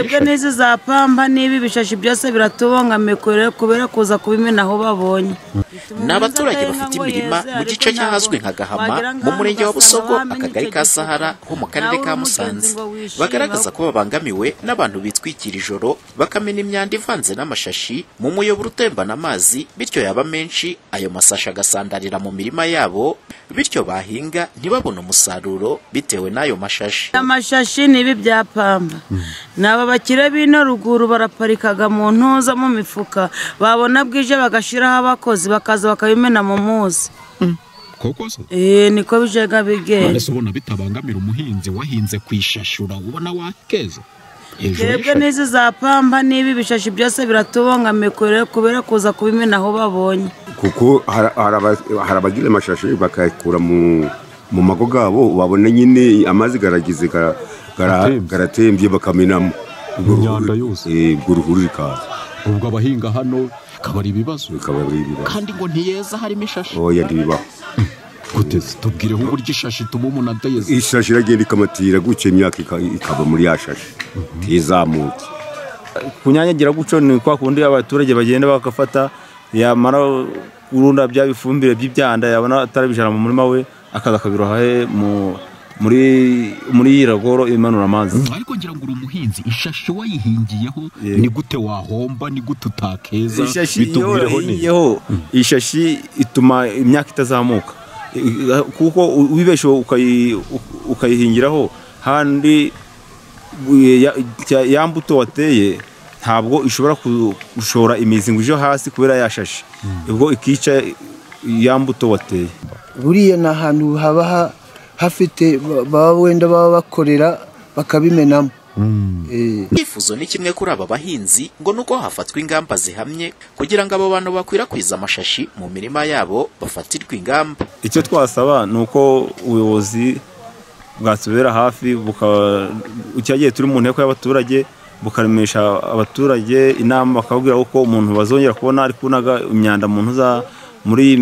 Twebwe n'izi za pamba n'ibi bishashi byose biratubangamiye kubera kuza kubimena aho babonye. Ni abaturage bafite imirima mu gice cy'ahazwi nka Gahama mu murenge wa Busogo, akagari ka Sahara ho mu karere ka Musanze, bagaragaza ko babangamiwe n'abantu bitwikira ijoro bakamena imyanda ivanze n'amashashi mu muyoboro utembana amazi, bityo yaba menshi ayo masashi agasandarira mu mirima yabo, bityo bahinga ntibabone umusaruro bitewe n'ayo mashashi. Amashashi n'ibi bya pamba ni aba bakire b'ino ruguru baraparikaga mu ntuza mu mifuka, babona bwije bagashyiraho abakozi bakaza bakabimena mu muzi. Koko se? Niko bijega bigenda. None ubona bitabangamira umuhinzi wahinze ku ishashura, ubona wakeza? Twebwe n'izi za pamba n'ibi bishashi byose biratubangamiye kubera kuza kubimena aho babonye. Kuko hari abagira amashashi bakayakura mu mago gabo, babona nyine amazi garagize garatembye bakamenamo imyanda yose, ubwo ruhuru rikaza. Ubwo abahinga hano bikaba ari ibibazo, kandi ngo ntiyeza harimo ishashi. Oya, ntibibaho. Guteze tubwireho uburyo ishashi ituma umuntu atayeza. Ishashi iragenda ikamatira gutyo, imyaka ikaba muri ya shashi ntizamuke. Kunyanyagira gutyo ni kwa kundi abaturage bagenda bagafata, yamara kurunda bya bifumbire by'ibyanda, yabona atarabijana mu murima we akaza akabiroha muri ragoro imanura amazi. Ariko ngira ngo uri umuhinzi, ishashi wayihingiyeho ni gute wahomba, ni gute utakeza? Bitubwireho neza. Ishashi ituma imyaka itazamuka, kuko wibeshe ukayihingiraho handi ya mbuto wateye ntabwo ishobora gushora imizi ngo ije hasi kubera yashashi, ubwo ikica ya mbuto wateye. Buriya ni ahantu haba hafite baba wenda baba bakorera bakabimenamo. Icyifuzo ni kimwe kuri aba bahinzi ngo nuko hafatwa ingamba zihamye kugira ngo abo bantu bakwirakwiza amashashi mu mirima yabo bafatirwe ingamba. Icyo twasaba ni uko ubuyobozi bwatubera hafi, cyagiye turi mu nteko y'abaturage, bukaremesha abaturage inama, bakabwira uko umuntu bazongera kubona ari kunaga imyanda mu ntuza muri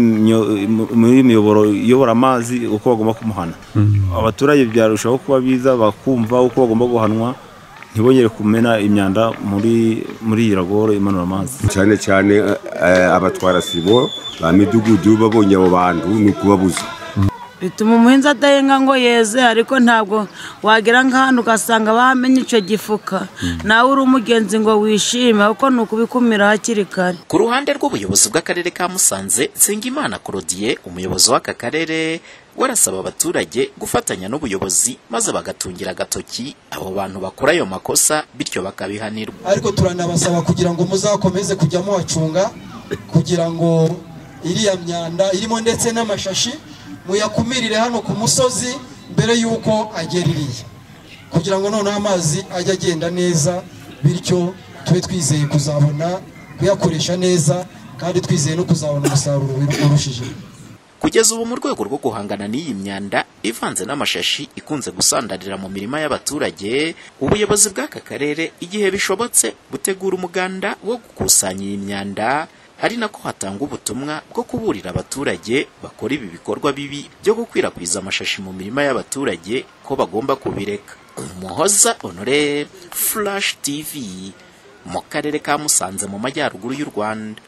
miyoboro iyobora amazi, uko bagomba kumuhana. Abaturage byarushaho kuba biza bakumva uko bagomba guhanwa, ntibongere kumena imyanda muri iyi ragoro imanura amazi. Cyane cyane abatwara sibo ba midugudu babonye abo bantu ni ukubabuza. Bituma umuhinzi adahinga ngo yeze, ariko ntabwo wagera nk'ahantu ugasanga bamenye icyo gifuka, nawe uri umugenzi ngo wishime, kuko ni ukubikumira hakiri kare. Ku ruhande rw'ubuyobozi bw'akarere ka Musanze, Nsengimana Claudie, umuyobozi w'aka karere, warasaba abaturage gufatanya n'ubuyobozi maze bagatungira agatoki abo bantu bakora ayo makosa, bityo bakabihanirwa. Ariko turanabasaba kugira ngo muzakomeze kujya muhacunga, kugira ngo iriya myanda irimo ndetse n'amashashi muyakumirire hano ku musozi mbere yuko agera iriya, kugira ngo noneho amazi ajye agenda neza, bityo tube twizeye kuzabona kuyakoresha neza kandi twizeye no kuzabona umusaruro urushije. Kugeza ubu mu rwego rwo guhangana n'iyi myanda ivanze n'amashashi ikunze gusandarira mu mirima y'abaturage, ubuyobozi bw'aka karere igihe bishobotse butegura umuganda wo gukusanya iyi myanda, ari nako hatangwa ubutumwa bwo kuburira abaturage bakora ibi bikorwa bibi byo gukwirakwiza amashashi mu mirima y'abaturage ko bagomba kubireka. Umuhoza Honore, Flash TV, mu karere ka Musanze mu majyaruguru y'u Rwanda.